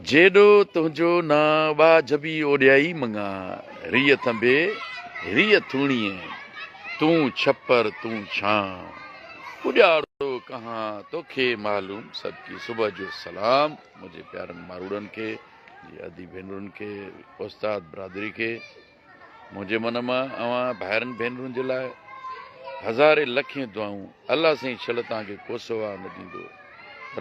جيڏو تنهنجو نانء ٻاجهه به اوڏيائي مڱان، ريء ٿنڀي ريء ٿوڻيء، تون ڇپر تون ڇانء، اڏياڙو ڪهان توکي معلوم صدقي صبح جو سلام منهنجي پيارن ماروئڙن کي، منهنجي ادي ڀينرن کي، استاد برادري کي. منهنجي من مان اوهان ڀائرن ڀينرن جي لاء هزارين لکين دعائون الله سائين شل توهان کي ڪو سوا نه ڏيندو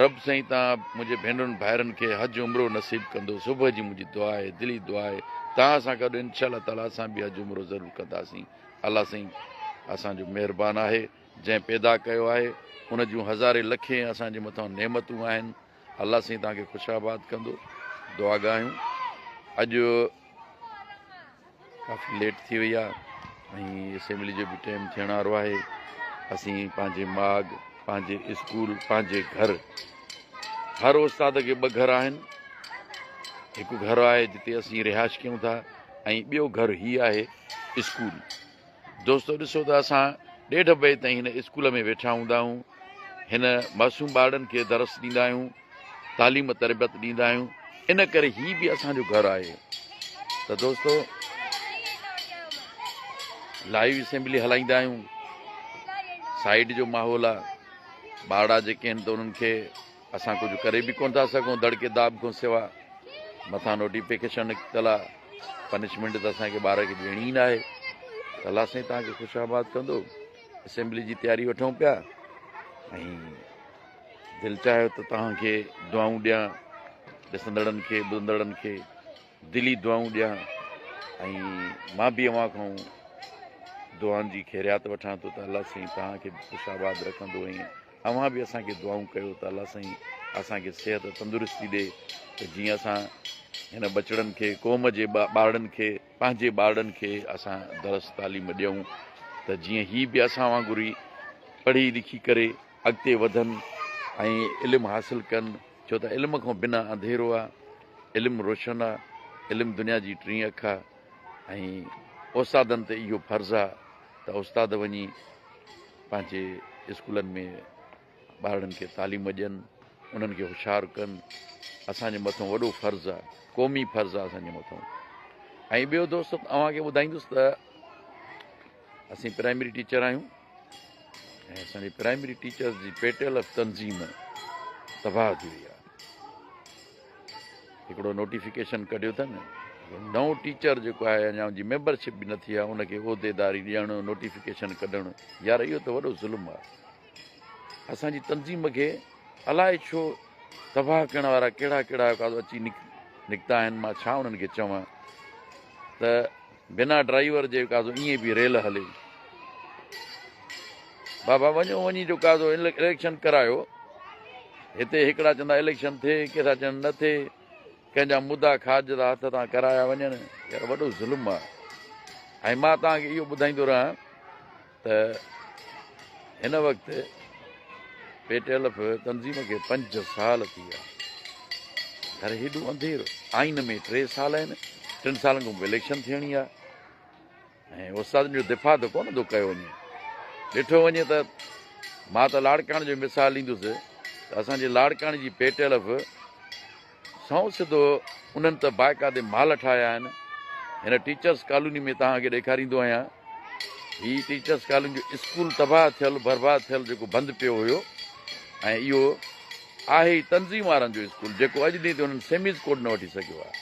رب سائين توهان منهنجي ڀينرن ڀائرن کي حج عمرو نصيب ڪندو صبح جي منهنجي دعا آهي دلي دعا آهي توهان سان گڏ انشاء الله تعالي اسان به حج عمرو ضرور ڪنداسين الله سائين اسان جو مهربان آهي جنهن پيدا ڪيو آهي ان جون هزارين لکين اسان جي مٿان نعمتون آهن الله سائين توهان کي خوش آباد ڪندو دعا ڳايون اڄ ڪافي ليٽ ٿي وئي آهي ۽ اسيمبلي جو به ٽائيم ٿيڻ وارو آهي اسين پنهنجي ماڳ پنهنجي اسڪول پنهنجي گهر هر استاد کي ٻه گهر آهن هڪ گهر آهي جتي اسين رهائش ڪيون ٿا ۽ ٻيو گهر هي آهي اسڪول دوستو ڏسو ته اسان ڏيڍ بجي تائين هن اسڪول ۾ ويٺا هوندا آهيون هن معصوم ٻارڙن کي درس ڏيندا آهيون تعليم تربيت ڏيندا آهيون ان ڪري هي به اسان جو گهر آهي ته دوستو لائيو اسيمبلي هلائيندا آهيون سائيڊ جو ماحول آهي ٻارڙا جيڪي آهن ته انهن کي اسان ڪجهه ڪري به ڪونه ٿا سگهون دڙڪي داب کان سوا مٿان نوٽيفڪيشن نڪتل آهي پنشمينٽ ته اسان کي ٻار کي ڏيڻي ئي ناهي ته الله سائين توهان کي خوش آباد ڪندو اسيمبلي جي تياري وٺون پيا ۽ دل چاهيو ته توهان کي دعائون ڏيان ڏسندڙن کي ٻڌندڙن کي دلي دعائون ڏيان ۽ مان به اوهان کان دعائن جي خيريات وٺان ٿو ته الله سائين توهان کي به خوش آباد رکندو ۽ اوهان به اسان کي دعائون ڪيو ته الله سائين اسان کي صحت تندرستي ڏي ته جيئن اسان هن ٻچڙن کي قوم جي ٻارڙن کي پنهنجي ٻارڙن کي اسان درس تعليم ڏيون ته جيئن هي به اسان وانگر ئي پڙهي لکي ڪري اڳتي وڌن ۽ علم حاصل ڪن ڇو ته علم کان بنا انڌيرو آ علم روشن آ علم دنيا جي ٽين اک آ ۽ استادن تي اهو فرض آ ته استاد وڃي پنهنجي اسڪولن ۾ ٻارڙن کي تعليم ڏين انهن کي هوشيار ڪن اسان جي مٿان وڏو فرض آ قومي فرض آ اسان جي مٿان ۽ ٻيو دوست اوهان کي ٻڌائيندس ته اسين پرائمري ٽيچر آهيون ۽ اسان جي پرائمري ٽيچرز جي پيٽيل تنظيم تباهه ٿي وئي آهي هڪڙو نوٽيفڪيشن ڪڍيو اٿن نئون ٽيچر جيڪو آهي اڃا ان جي ميمبرشپ به نه ٿي آهي ان کي عهديداري ڏيڻ نوٽيفڪيشن ڪڍڻ يار اهو ته وڏو ظلم آهي اسان جي تنظيم کي الائي ڇو تباهه ڪرڻ وارا ڪهڙا ڪهڙا اچي نڪتا آهن مان ڇا انهن کي چوان ته بنا ڊرائيور جي ڪازو ائين به ريل هلي. بابا وڃو وڃي جو ڪازو اليڪشن ڪرايو. هتي هڪڙا چوندا اليڪشن ٿئي، ڪي ٿا چون نه ٿئي. ڪنهن جا مدا کاڄ ٿا هٿ تان ڪرايا وڃن. يار وڏو ظلم آ. ۽ مان توهان کي اهو ٻڌائيندو رهان ته هن وقت پي ٽي ايل ايف تنظيم کي 5 سال ٿي ويا. گهر هيڏو انڌير، آئين ۾ 3 سال آهن، 3 سالن کان پوء اليڪشن ٿيڻي آهي ۽ استادن جو دفاع ته ڪونه ٿو ڪيو وڃي. ڏٺو وڃي ته مان ته لاڙڪاڻي جو مثال ڏيندس ته اسان جي لاڙڪاڻي جي پي ٽي ايل ايف سنئون سڌو انهن ته باقاعدي مال ٺاهيا آهن. هن ٽيچرس ڪالوني ۾ توهان کي ڏيکاريندو آهيان. هي ٽيچرس ڪالوني جو اسڪول تباهه ٿيل برباد ٿيل جيڪو بند پيو هيو ۽ اهو آهي ئي تنظيم وارن جو اسڪول جيڪو اڄ ڏينهن تي انهن سيميز ڪوڊ نه وٺي سگهيو آهي.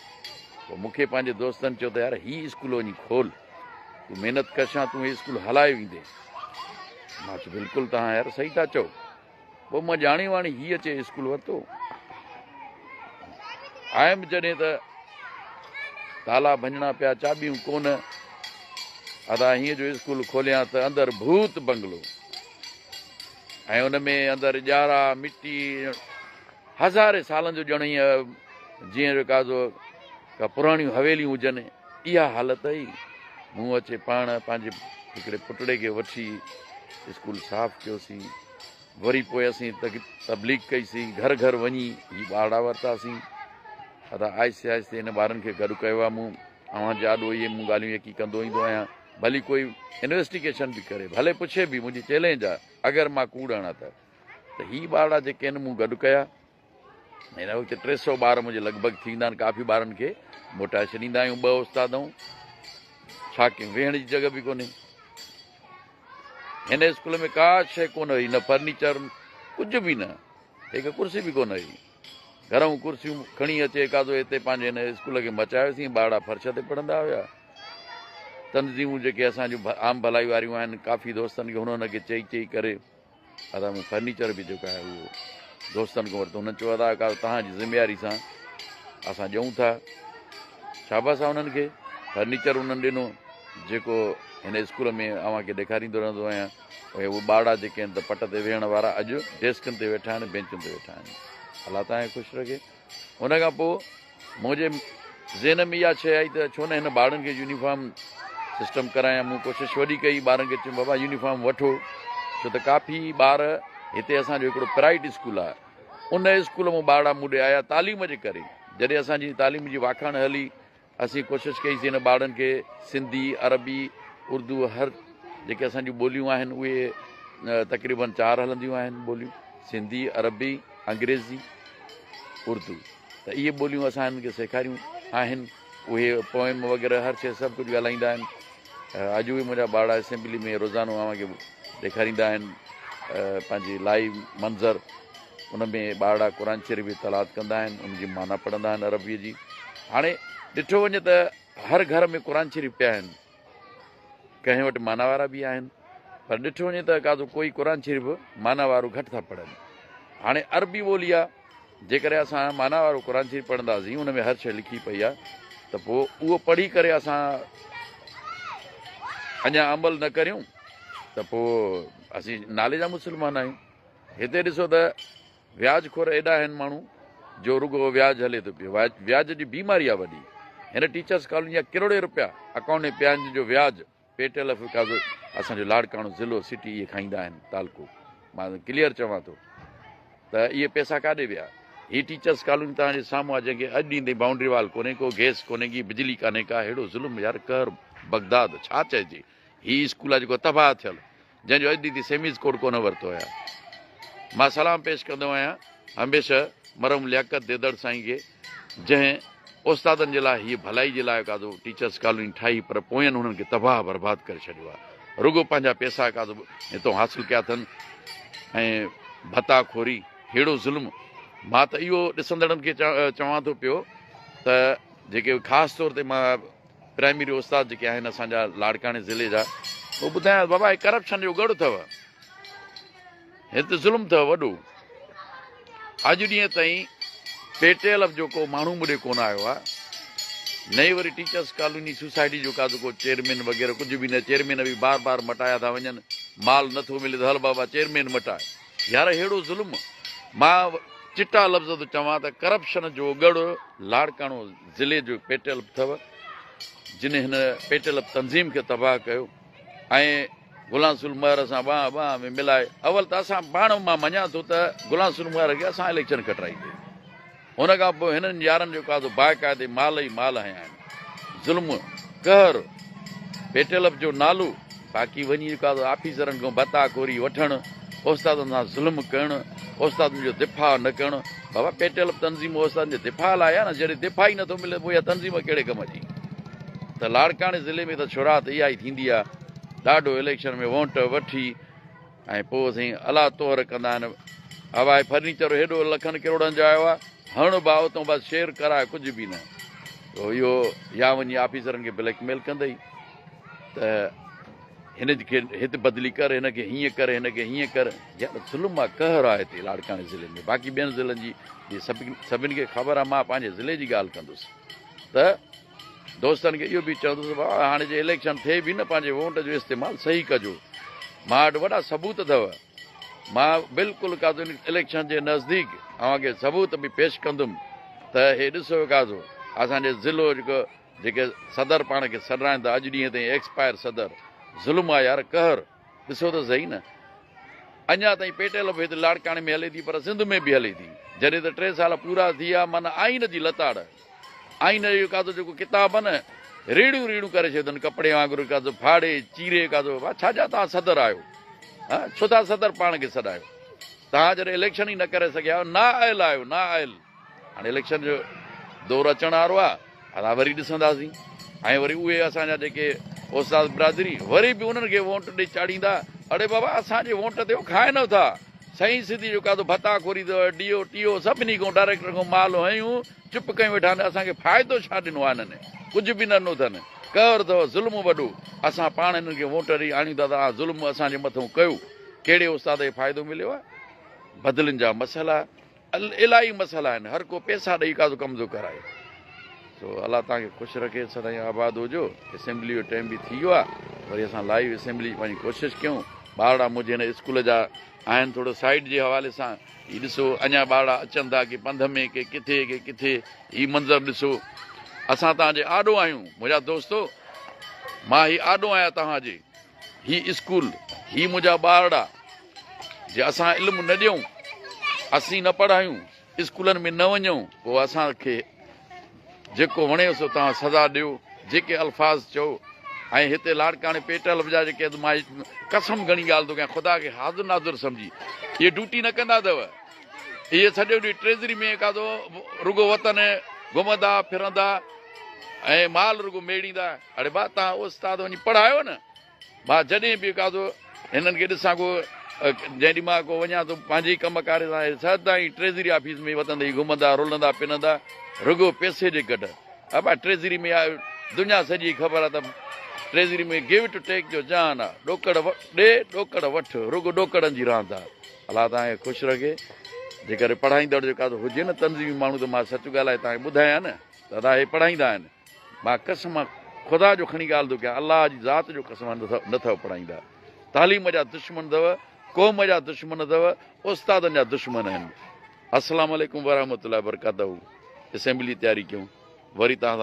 پوء مون کي پنهنجي دوستن چيو ته يار هي اسڪول وڃي کول تون محنت ڪش آن تون هي اسڪول هلائي ويندين. مان چيو بلڪل توهان يار صحيح ٿا چئو. پوء مان ڄاڻي واڻي هي اچي اسڪول ورتو. آيم جڏهن ته تالا ڀڃڻا پيا، چاٻيون ڪونه. ادا هيئن جو اسڪول کوليان ته اندر ڀوت بنگلو ۽ ان ۾ اندر ڄارا مٽي هزارين سالن جو ڄڻ ائين جيئن رڪازو ڪا پراڻيون حويليون هجن اها حالت هئي. مون اچي پاڻ پنهنجي هڪڙي پٽڙي کي وٺي اسڪول صاف ڪيوسين. وري پوء اسين تبليغ ڪئي سين، گهر گهر وڃي هي ٻارڙا ورتاسين. ادا آهستي آهستي هن ٻارن کي گڏ ڪيو آهي مون. اوهان جي آڏو اهي مون ڳالهيون يقين ڪندو ايندو آهيان. ڀلي ڪوئي انويسٽيگيشن به ڪري، ڀلي پڇي به، منهنجي چئلينج آهي اگر مان ڪوڙ هڻان ته. ته هي ٻارڙا جيڪي آهن مون گڏ ڪيا. هن وقت 300 ٻار منهنجي لڳ ڀڳ ٿيندا آهن. ڪافي ٻارن کي موٽائي ڇڏيندا آهيون. ٻه استاد آهيون، ڇا ڪيون، ويهڻ جي جڳهه به ڪونهي. هن اسڪول ۾ ڪا شيء ڪونه هئي، نه فرنيچر، ڪجهه به نه، هڪ ڪرسي به ڪونه هئي. گهرئون ڪرسيون کڻي اچي هڪادو هتي پنهنجي هن اسڪول کي مچايوسين. ٻارڙا فرش تي پڙهندا هيا. تنظيمون جيڪي اسان جون عام ڀلائي واريون آهن، ڪافي دوستن کي هن هن کي چئي چئي ڪري ادا مون فرنيچر به جيڪو آهي اهو دوستن کان ورتو. هنن چيو ادا ڪا توهان جي ذميواري سان اسان ڏيون ٿا. شاباس آهي انهن کي، فرنيچر انهن ڏنو جيڪو هن اسڪول ۾ اوهان کي ڏيکاريندو رهندو آهيان. اهي ٻارڙا جيڪي آهن ته پٽ تي ويهڻ وارا اڄ ڊيسڪن تي ويٺا آهن، بينچن تي ويٺا آهن. الله توهان کي خوش رکي. ان کان پوء منهنجي ذهن ۾ اها شيء آئي ته ڇو نه هن ٻارڙن کي يونيفارم سسٽم ڪرايان. مون ڪوشش وڏي ڪئي، ٻارن کي چيم بابا يونيفارم وٺو، ڇو ته ڪافي ٻار هتي اسان جو هڪڙو پرائيويٽ اسڪول آهي، ان اسڪول مان ٻارڙا مون ڏي آيا تعليم جي ڪري. جڏهن اسان جي تعليم جي واکاڻ هلي، اسين ڪوشش ڪئي سين هن ٻارڙن کي سنڌي، عربي، اردو، هر جيڪي اسان جون ٻوليون آهن اهي تقريبن چار هلنديون آهن ٻوليون، سنڌي، عربي، انگريزي، اردو، ته اهي ٻوليون اسان هنن کي سيکاريون آهن. اهي پوئم وغيره هر شيء سڀ ڪجهه ڳالهائيندا آهن. اڄ اهي منهنجا ٻارڙا اسيمبلي ۾ روزانو اوهان کي ڏيکاريندا آهن پنهنجي لائيو منظر. ان ۾ ٻارڙا قرآن شريف جي تلاوت ڪندا آهن، ان جي معنيٰ پڙهندا آهن عربيء جي. هاڻي ڏٺو وڃي ته هر گهر ۾ قرآن شريف پيا آهن، ڪنهن وٽ معنيٰ وارا به آهن، پر ڏٺو وڃي ته ڪا ڪوئي قرآن شريف معنيٰ وارو گهٽ ٿا پڙهن. هاڻي عربي ٻولي آهي، جيڪڏهن اسان معنيٰ وارو قرآن شريف پڙهنداسين، ان ۾ هر شيء لکي پئي آهي، ته پوء اهو پڙهي ڪري اسان اڃا عمل نه ڪريون ته پوء اسين نالي جا مسلمان آهيون. هتي ڏسو ته وياج خور ايڏا آهن ماڻهو جو رڳو وياج هلي ٿو پيو. وياج جي بيماري آهي وڏي. هن ٽيچرس ڪالوني جا ڪروڙين روپيا اڪائونٽ ۾ پيا آهن جن جو وياج پيٽيل افريقا اسان جو لاڙڪاڻو ضلعو سٽي اهي کائيندا آهن تعلقو. مان ڪليئر چوان ٿو ته اهي پئسا ڪاڏي ويا. هي ٽيچرس ڪالوني توهان جي سامهون آهي جنهن کي اڄ ڏينهن تائين باونڊري وال ڪونهي ڪو، گئس ڪونهي ڪي، بجلي ڪانهي ڪا. ههڙو ظلم يار، قهر بغداد ڇا چئجي. هي اسڪول آهي جيڪو تباهه ٿيل، جنهن جو اڄ ڏينهن تائين سيميز ڪوڊ ڪونه ورتو آهي. مان سلام پيش ڪندو آهيان هميشه مرحوم لياقت ديدڙ سائين کي، جنهن استادن جي لاء هيء ڀلائي جي لاء ڪا ٽيچرس ڪالوني ٺاهي، پر پوين هنن کي تباهه برباد ڪري ڇڏيو آهي. رڳو پنهنجا پيسا ڪا هتون حاصل ڪيا اٿن ۽ ڀتا خوري، ههڙو ظلم. مان ته اهو ڏسندڙن کي چوان ٿو پيو ته جيڪي خاص طور تي مان پرائمري استاد جيڪي آهن اسان جا لاڙڪاڻي ضلعي جا، اهو ٻڌايان بابا هي ڪرپشن جو ڳڙهه اٿو، هت ظلم اٿو وڏو. اڄ ڏينهن تائين پي ٽي ايل جو ڪو ماڻهو مون ڏي ڪونه آيو آهي، نه ئي وري ٽيچرس ڪالوني سوسائٽي جو ڪا ڪو چيئرمين وغيره ڪجهه به نه. چيئرمين به بار بار مٽايا ٿا وڃن، مال نٿو ملي ته هل بابا چيئرمين مٽاء. يار ههڙو ظلم، مان چٽا لفظ ٿو چوان ته ڪرپشن جو ڳڙهه لاڙڪاڻو ضلعي جو پيٽيل اٿو، جن هن پيٽيل تنظيم کي تباهه ڪيو ۽ غلام رسول مهر سان ٻانهن ٻانهن ۾ ملائي. اول ته اسان پاڻ مان مڃان ٿو ته غلام رسول مهر کي اسان اليڪشن کٽرائي ڏئي، ان کان پوء هنن يارن جو ڪا باقاعدي مال ئي مال هنيا آهن. ظلم، قهر، پيٽيلپ جو نالو، باقي وڃي ڪا آفيسرن کان ڀتا خوري وٺڻ، استادن سان ظلم ڪرڻ، استادن جو دفاع نه ڪرڻ. بابا پيٽيلپ تنظيم استادن جي دفاع لاء آهي نه، جڏهن دفاع ئي نٿو ملي ته پوء اها تنظيم ڪهڙي ڪم جي. ته لاڙڪاڻي ضلعي ۾ ته شروعات اها ئي ٿيندي آهي، ڏاڍو اليڪشن ۾ وونٽ وٺي ۽ پوء سائين الله طهر ڪندا آهن. هوائي فرنيچر هيڏو لکن ڪروڙن جو آيو آهي، هڻ ڀاء تون بس شير ڪراء ڪجهه به نه. اهو يا وڃي آفيسرن کي بليڪ ميل ڪندئي ته هن کي هت بدلي ڪر، هن کي هيئن ڪر، هن کي هيئن ڪر. يار ظلم آ، قهر آ هتي لاڙڪاڻي ضلعي ۾. باقي ٻين ضلعن جي سڀن کي خبر آ، مان پنهنجي ضلعي جي ڳالهه ڪندس ته دوستن کي اهو به چوندس بابا هاڻي جي اليڪشن ٿئي به نه پنهنجي ووٽ جو استعمال صحيح ڪجو. مان وٽ وڏا ثبوت اٿو، مان بلڪل قاضي اليڪشن جي نزديڪ اوهان کي ثبوت به پيش ڪندم ته هي ڏسو قاضو اسان جي ضلعو جيڪو جيڪي صدر پاڻ کي سڏرائن ٿا اڄ ڏينهن تائين ايڪسپائر صدر، ظلم آ يار قهر ڏسو ته صحيح نه اڃا تائين پيٽيل به هت لاڙڪاڻي ۾ هلي ٿي پر سنڌ ۾ به هلي ٿي جڏهن ته 3 سال پورا ٿي ويا معنيٰ آئين جي لتاڙ آئين جو قاضو جيڪو ڪتاب آ نه ريڙهيون ريڙهيون ڪري ڇڏيو اٿن ڪپڙي وانگر قاضو ڦاڙي چيري قاضو ڇا جا توهان صدر آهيو ها ڇو ٿا صدر پاڻ کي سڏايو توهان جڏهن اليڪشن ئي نه ڪري سگهيا آهيو نا اهل آهيو نا اهل. هاڻي اليڪشن جو دور اچڻ وارو آ اسان وري ڏسنداسين ۽ وري اهي اسان جا جيڪي استاد برادري وري به انهن کي وونٽ ڏئي چاڙهيندا اڙي بابا اسان جي وونٽ تي هو کائن ٿا سائين سڌي جو ڪادو ڀتا خوري اٿو ڊي او ٽي او سڀني کان ڊائريڪٽر کان مال هنيون چپ ڪيون ويٺا آهن اسان کي فائدو ڇا ڏنو آهي انهن ڪجهه به نه ڏنو اٿن قهر اٿو ظلم وڏو اسان پاڻ انهن کي وونٽ ڏئي آڻيون ٿا ته ظلم اسان جي مٿون ڪيو ڪهڙي استاد کي فائدو مليو آهي بدلين جا مسئلا الاهي مسئلا آهن هر ڪو پيسا ڏئي ڪا ڪم ٿو ڪرائي سو الله توهان کي خوش رکي سدائين آباد هجو اسيمبلي جو ٽائيم به ٿي ويو آهي وري اسان لائيو اسيمبلي جي پنهنجي ڪوشش ڪيون ٻارڙا منهنجي هن اسڪول جا آهن ٿورو سائيڊ جي حوالي سان هي ڏسو اڃا ٻارڙا اچن ٿا ڪي پنڌ ۾ ڪي ڪٿي ڪي ڪٿي هي منظر ڏسو اسان توهان جي آڏو آهيون منهنجا دوستو مان هي آڏو آهيان توهان جي هي اسڪول، هي منهنجا ٻارڙا، جي اسان علم نه ڏيون، اسين نه پڙهايون، اسڪولن ۾ نه وڃون، پوء اسان کي جيڪو وڻي سو توهان سزا ڏيو، جيڪي الفاظ چئو ۽ هتي لاڙڪاڻي پيٽل جا جيڪي مان قسم گهڻي ڳالهه ٿو ڪيان خدا کي حاضر ناظر سمجهي اهي ڊيوٽي نه ڪندا اٿو اهي سڄو ڏينهن ٽريزري ۾ ڪادو رڳو وطن گهمندا ڦرندا ۽ مال رڳو ميڙيندا اڙي با تان استاد وڃي پڙهايو نه مان جڏهن به ڪادو هنن کي ڏسان ڪو جنهن ڏينهن مان ڪو وڃان ٿو پنهنجي ڪم ڪاري سان سدائين ٽريزري آفيس ۾ وتندي گهمندا رلندا پنندا رڳو پئسي جي ڪڍ ابا ٽريزري ۾ دنيا سڄي خبر آ ته ٽريزري ۾ گيو ٽو ٽيڪ جو جهان آ ڏوڪڙ ڏي ڏوڪڙ وٺ رڳو ڏوڪڙن جي راند آ الله توهان کي خوش رکي جيڪڏهن پڙهائيندڙ جو ڪادو هجي نه تنظيمي ماڻهو ته مان سچ ڳالهائي توهان کي ٻڌايان نه ته ادا هي پڙهائيندا آهن مان قسم خدا جو کڻي ڳالهه ٿو ڪيان الله جي ذات جو قسم نه اٿو پڙهائيندا تعليم جا دشمن اٿو قوم جا دشمن اٿو استادن جا دشمن آهن السلام عليڪم ورحمة الله وبرڪاته اسيمبلي تياري ڪيون وري توهان سان.